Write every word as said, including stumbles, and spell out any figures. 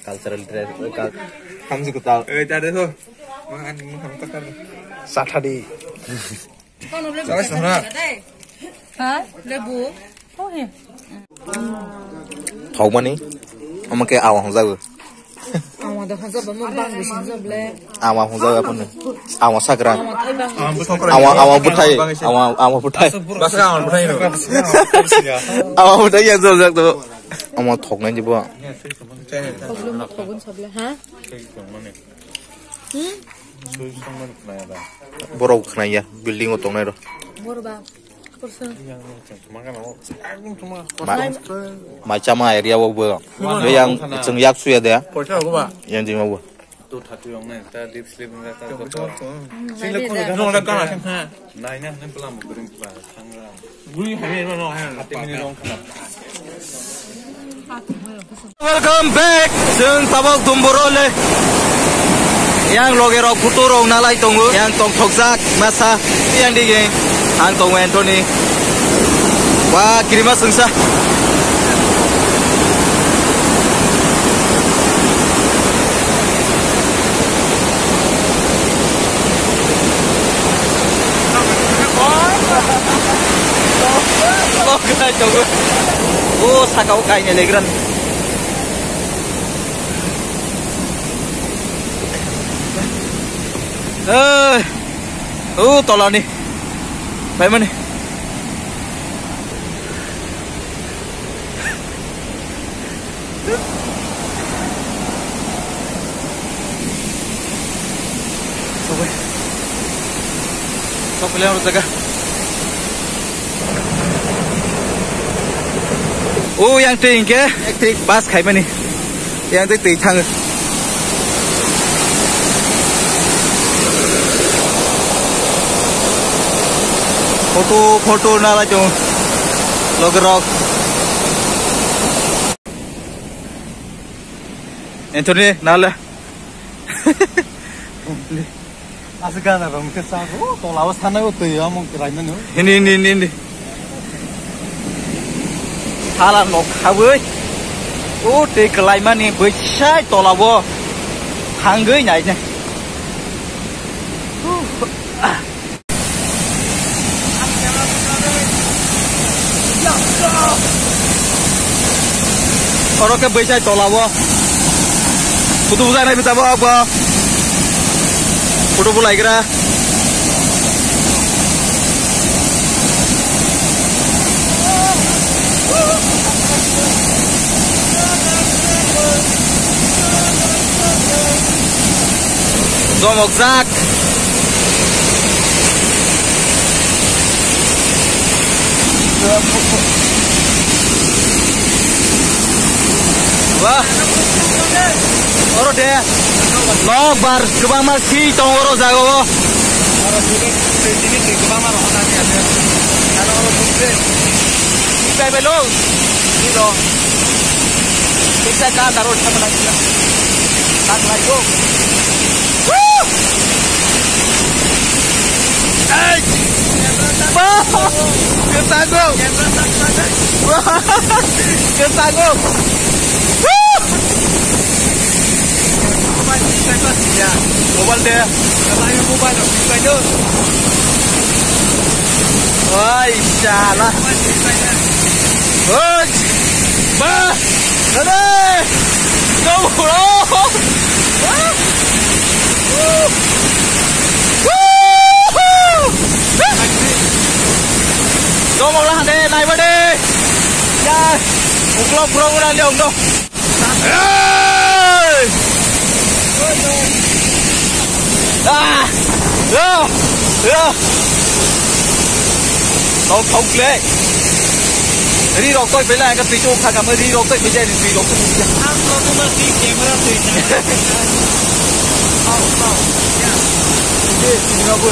Cultural dress, kal-, hamsi kutal. Eh, tadi tu. Makan, makan takar. Sathadi. Salah sana. Ha? Lebu. Oh, ya. Thokmani, omo khe awa hwnjago. Awa da hwnjaba, mo bang bisin jable. Awa hwnjago aphano. Awa sakra. Awa thai bang. Awa, awa bwthai. Awa, awa bwthai. Basa awa bwthai no. Awa bwthai ya jol jak to. Omo thoknai jibo. Thokgwno thokgwno sable, ha? Hmm? Borok khwnaya, building o tongnai rok. Borok ba, kursa. Ma-, mai chama area o bo. Bo yang chwng yak suya de. Yang jima bo. Nai na, nai bwlam bwrwng ba, thang ra. Bui hai no, no, hai no. Welcome back. Chwng tabok Dumburo le. Yang loge rok photo rok nalai tongo. Yang tongthokjak masa. Yang dige. Ang tongo Anthony. Wa, kirima sungsa. O, saka o kainai legrani. Eh, o tolani. Paimani. Sokoi. Sokoi le ang jaga. O yang twi hingke, ek twi bus khaimani. Yang twi twi thango. Photo, photo nalai tongo. Loge rok. Anthony, nala. Asa gana rong ke sa, o, tola o sana o twi amo krai mano. Hindi, hindi, hindi, hindi. Hala nok haboi. O, twi klai mani bwsai tola o. Thangwi nai ne. Oro khe bwsai tola o. Photo bujai nai bwsa bo, bo. Photo bulai gra. Zomok jak. Wah. Oro de. Nok bar kwbangma si tong oro jaga o. Bai bai lo. Ni lo. Bisa ka daro thapa lagi. Tak lagi. Woo! Hey! Ba! Kesango! Wah! Kesango! Woo! Mobile de. Oi, shala. Oi! Ba! Dale! Go, bro! Go, bro, hande, naibade! Ya! Uklok, bro, udah, dia, udah. Hey! Ah! Yo! Yo! Tong, tong, play. Ri rok toi pela, ang ka twi chuk kha kama, ri rok toi pela, ri rok toi pela. Ang rok ma si camera twi ta. Tong, tong. Ya. Ye, sini aku.